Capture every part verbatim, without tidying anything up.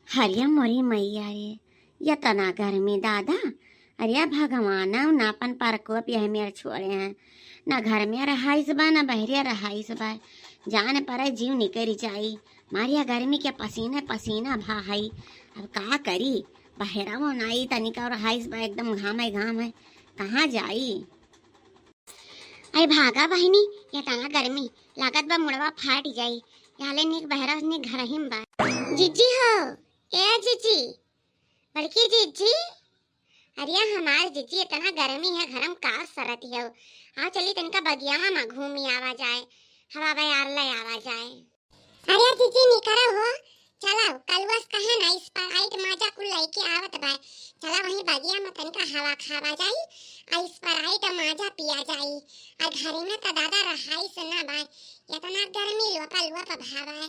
हरिया मोरी मैया रे, यतना गर्मी दादा। अरे भगवान, ना अपन प्रकोप यह मेर छोड़े हैं। ना घर में रहाइस बा, ना बहरे रहाइस बा। जान परे जीव निकरी जाई। मारिया गर्मी के पसीने पसीना भा हई। अब का करी, बहरावो नाई तनिका रहाइस बा, एकदम घामे घाम है। कहाँ जाई? अरे भागा बहिनी, यतना गर्मी, लागत बा मुड़वा फाट जाई। याले निक बहरा निक घरही में बा। जीजी हो, ए जीजी, बड़की जीजी। अरे हमार जीजी, यतना गर्मी है, घर में का सरत हो? आ चली तनिका बगियावा में घूमी आवा जाए, हवा बयार ले आवा जाए। अरे जीजी निकरा हो, चला कलुआ से कहे ना, Sprite माजा कुल लेके आवत बा। चला वहीं बगिया में तनिका हवा खावा जाई, आ Sprite माजा पिया जाई। आ घरे में तो दादा रहाइस ना बा, यतना गर्मी लोपा लोप भावा है।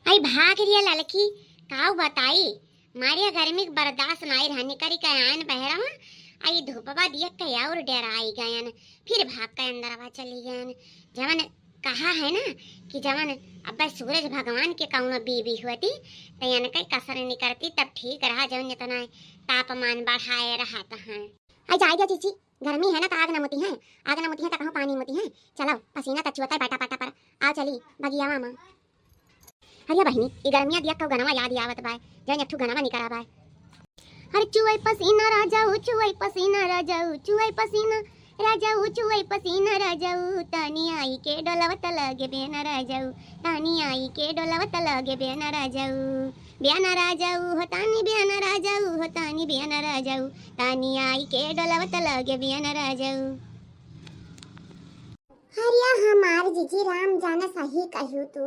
आई भाग रिया ललकी, काऊ बताई, मारिया गर्मी के बर्दाश्त नाई रहा, निकरी के आयन बहरा में, आई धूपवा दिया के और डेराई गयन, फिर भाग के अंदरवा चली गयन। जवन कहा है ना कि जवन अब सूरज भगवान के कौनो बीबी होती, तो इनके कसर निकरती, तब ठीक रहा, जवन इतना तापमान बढ़ाए रहत हैं। आई जाए दे जीजी, गर्मी है ना, तो आग न मुती है, आग न मुती है, तो कहूँ पानी मुती है। चलो, पसीना तो चुअता है पाटा पाटा पर, आओ चली बगियावा में। अरे बहिनी, ई गर्मिया दिया कौ गनवा याद आवत बाय, जौन एक ठो गनवा निकरा बाय। हर चुअई पसीना राजाऊ, चुअई पसीना राजाऊ, चुअई पसीना राजाऊ, चुअई पसीना राजाऊ, तानी आई के डोलवत लगे बेना राजाऊ, तानी आई के डोलवत लगे बेना राजाऊ, बेना राजाऊ हो तानी बेना राजाऊ हो तानी बेना राजाऊ, तानी आई के डोलवत लगे बेना राजाऊ। अरे हमार जीजी राम जाना सही कहू तू,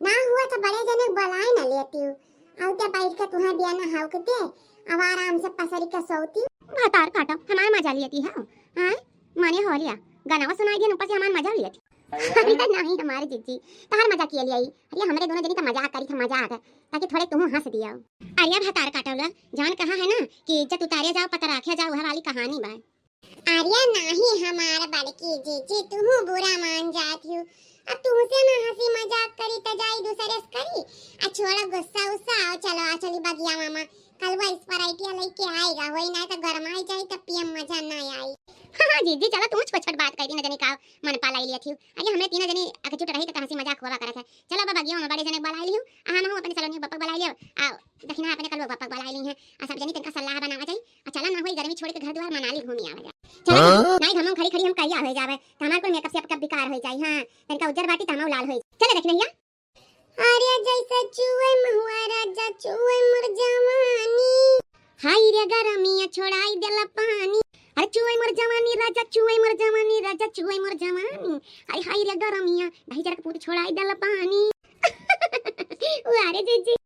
ना हुआ तो बड़े जने बुलाए न लेती हूँ। आउ ते बैठ के तुहें बियाना हाउ के दे, अब आराम से पसरी के सोती। भतार काटो, हमार मजा लियती है। हाँ, माने हो लिया, गाना वो सुनाई दिया, ऊपर से हमार मजा लियती। अरे नहीं हमार जीजी, तहार मजा किया लिया। अरे हमरे दोनों जनी का मजाक करी था, मजाक, ताकि थोड़े तुम हंस दिया। अरे भतार काटो ला, जान कहा है ना कि इज्जत उतारे जाओ, पता रखे जाओ, वह वाली कहानी बा। अरे नाही हमार बड़की जीजी, तुहू बुरा मान जात हू। अब तुहसे ना हंसी मजाक करी त जाई दूसरे से करी। आ छोड़ा गुस्सा उस्सा, आओ चलो आ चली बगिया मामा। कलवा Sprite या लेके आएगा, होई ना तो गरमाई जाई तब पियम मजा ना आई। हाँ, हाँ जीजी, चला तू छोट छोट बात कह दी ना जनी का मन पालाई लिया थी। अरे हमरे तीनों जनी एकजुट रही तो हंसी मजाक हुआ करत है। चलो अब बगिया मामा बड़े जने बुला लियो, आ हम अपने सलोनी बप्पा बुला लियो, आ दखिना अपने कलवा बप्पा बुला ली है। आ सब जनी तनका सलाह बनावा जाई। आ चला ना होई गर्मी छोड़ के घर दुआर मनाली घूमी आवा जाए। चला हाँ? ना, ना घाम में खड़ी खड़ी हम कहिया हो जावे, त हमार कुल makeup से बेकार हो जाई। हाँ, तनका उज्जर बाटी त हमहू लाल होई। चला देख नैया। अरे जैसे चुए महुआ राजा चुए मोर जवानी। हाय रे गरमिया छोड़ाई देला पानी। अरे चुए मोर जवानी राजा चुए मोर जवानी राजा चुए मोर जवानी। अरे हाय रे गरमिया ढाई जरक पूत छोड़ाई देला पानी। वाह रे जीजी।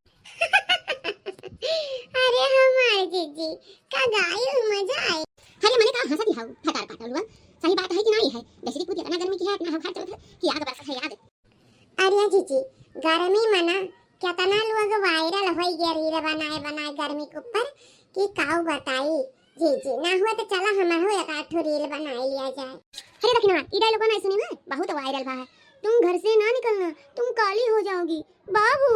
अरे हमार जीजी, का गायू मजा आए। अरे मने का हंसती हऊ, भतार काटल हुआ। सही बात है कि नहीं है? जैसे कि खुद इतना गर्मी की है, इतना हवा चलत है कि आग बरसत है याद। अरे जीजी, गर्मी मना कितना लोग viral हो गया reel बनाए बनाए गर्मी के ऊपर कि काऊ बताई। जीजी, ना हुआ तो चला हमार हो एक आध ठो reel बनाए लिया जाए। अरे दखिना, ई dialogue ना सुनी ना, बहुत viral बा है। तुम घर से ना निकलना, तुम काली हो जाओगी। बाबू।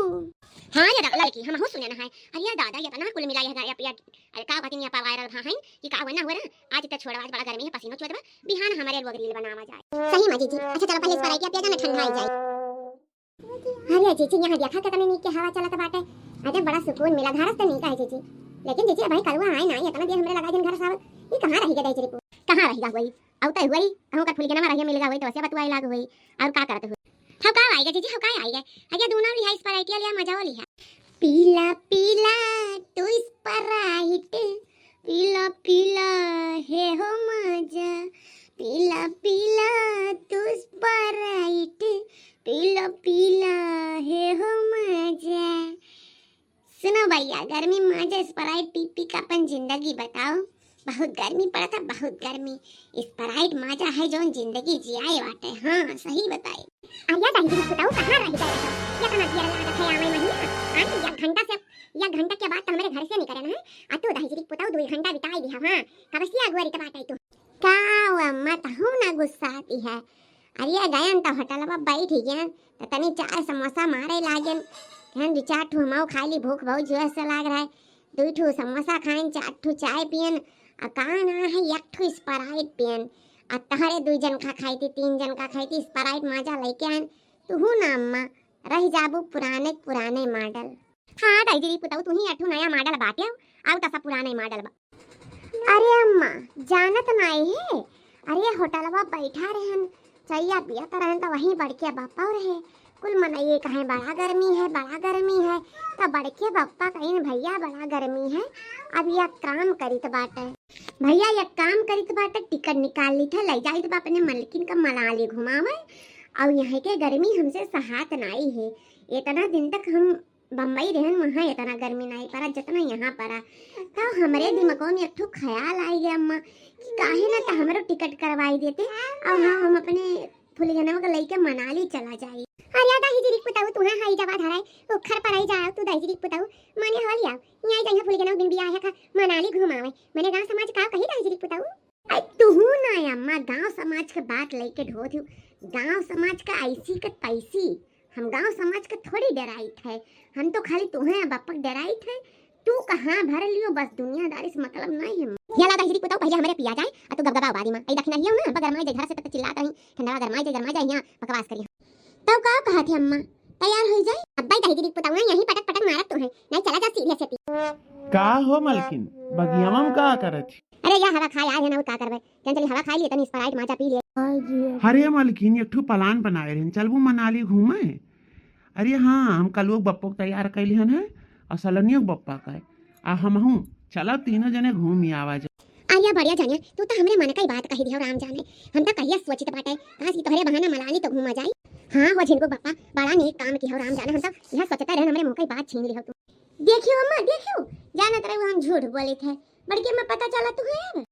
हाँ, ये दा-, लड़की, हमहू सुने ना है। अरे या दादा, ये तना कुल मिला, ये दा-, या, या, अरे का कहती नहीं, आपा viral भा हैं कि का हुआ ना हुआ ना, आज तो छोड़वा, आज बड़ा गर्मी है, पसीनो चुअत बा, बिहान हमारे लोग reel बनावा जाए। सही में जीजी, अच्छा चलो पहले Sprite या पिया जाना, ठंडा हो जाए। अरे जीजी, यहाँ देखा कितनी नीक के हवा चलत बाटे, अरे बड़ा सुकून मिला, घर से तो नीक है जीजी। लेकिन जीजी, अब भाई कलुआ आए ना, ये इतना देर हमरे लगा दिन घर से आवत, ये कहाँ रही गए दहिजरी पू? कहाँ रही गए हुई? अउ तय हुई, कहूँ का फुलगेनवा रहिया मिल गए हुई, तो वैसे बतुआई लाग हुई, और का करत हुई? हम का आई गए जीजी, हम का आई गए? अरे दोनों लिहा Sprite या लिहा, मजा वो लिहा। पीला पीला तू Sprite, पीला पीला है हो मजा, पीला पीला तू Sprite, पीला पीला है हो मजा। सुनो भैया, गर्मी में मजा Sprite पी पी के अपन जिंदगी बताओ। बहुत गर्मी पड़त है, बहुत गर्मी। Sprite माजा है जौन जिंदगी जियाए बाटे। हाँ, सही बताई। अरे दहिजरी पुताऊ, कहाँ रह गए हो? या कहाँ दिया लागत है आवे महीना? हाँ, एक घंटा से, एक घंटा के बाद तो हमारे घर से निकले ना है। आ तू दहिजरी पुताऊ दो घंटा बिताई दिया, हाँ। कब से अगुआरी तो बात आई तू? का हुआ, मत हूँ ना गुस्सा आती है। अरे गयन तो होटल में बैठ गयन, तो तनी चार समोसा मारे लागेन। कहन, "दू चार ठो हमहू खाई ली, भूख बहुत जोर से लाग रहा है। दुई ठो समोसा खाइन, चार ठो चाय पियन, आ का ना है, एक ठो Sprite पियन। आ तहरे दुई जन का खाई थी, तीन जन का खाई थी, Sprite माजा लेके आइन। तू हूँ ना अम्मा, रह जाबू पुराने पुराने model।" हाँ, दहिजरी पुतऊ, तू ही अठू नया model बाटे हो, आउ त सब पुराने model बा। अरे अम्मा, जानत नाई है? अरे होटलवा बैठा रहन, चइया पियत रहन त वहीं बड़के बप्पा रहे। कुल मनई कहे बड़ा गर्मी है, बड़ा गर्मी है, त बड़के बप्पा कहिन, "भैया बड़ा गर्मी है, अब एक काम करित बाटे, भैया एक काम करित बाटे, टिकट निकाल ली था, ले जाइत बा अपने मलकिन का मनाली घुमावे, और यहाँ के गर्मी हमसे सहात नाई है। इतना दिन तक हम बम्बई रहन, वहाँ इतना गर्मी नाई पड़ा जितना यहाँ पड़ा।" तो हमरे दिमागों में एक ठो ख्याल आई गया अम्मा कि काहे ना त हमरो टिकट करवाई देते और हम, हम अपने फुलगनवा के लेके मनाली चला जाई। अरे दहिजरी पुतऊ, तू है हाई जवा धराई, उखर पर आई जाओ तू दहिजरी पुतऊ, मने हवल आओ, यहाँ जाइए फुलगनवा बिन बियाह का मनाली घुमावे, मने गाँव समाज का कही दहिजरी पुतऊ। आई तू ना अम्मा, गाँव समाज के बात लेके ढोत हूँ, गाँव समाज का ऐसी के तैसी। हम गाँव समाज के थोड़ी डराइत है, हम तो खाली तोहे अब बप्पक डराइत है। तू कहाँ भर लियो, बस दुनियादारी से मतलब नहीं है। हिया ला दहिजरी पुतऊ, पहले हमरे पिया जाए, आ तू गबगबा उबारी माँ। आई दखिना हियो ना, अब गरमाई जाए, घर से तक चिल्लात रही, ठंडवा गरमाई जाए, गरमाई जाए, यहाँ बकवास करी। तब का कहत है अम्मा, तैयार हो जाए? अब्बा दहिजरी पुतऊ ना यहीं पटक पटक मारत तो है, नहीं चला जा सीधे से पी। का हो मलकिन, बगियावा में का करत ही? अरे या हवा खाए आए है ना, वो का करबे? चल चली हवा खाई लिए, तनी Sprite माजा पी लिए। अरे मलकिन, एक ठो plan बनाए रहन, चलबू मनाली घूमे? अरे हाँ, हम कलुओ के बप्पो के तैयार कैली हन है, और सलनियो के बप्पा का है, आ हमहू चलब, तीनों जने घूम आवा जाए। अरे बढ़िया जाने, तू तो हमरे मन का ही बात कही दिया राम जाने। हम तो कहिया सोचित बाटे, काश कि तोहरे बहाना मनाली तो घूमा जाई। हाँ हो झिनको बप्पा, बड़ा नीक काम किया राम जाने, हम तो यह सोचते रहे, हमरे मुँह का ही बात छीन लिया तू। देखियो अम्मा, देखियो, जानत रहे हम झूठ बोले थे, बड़की अम्मा पता चला तू है अब।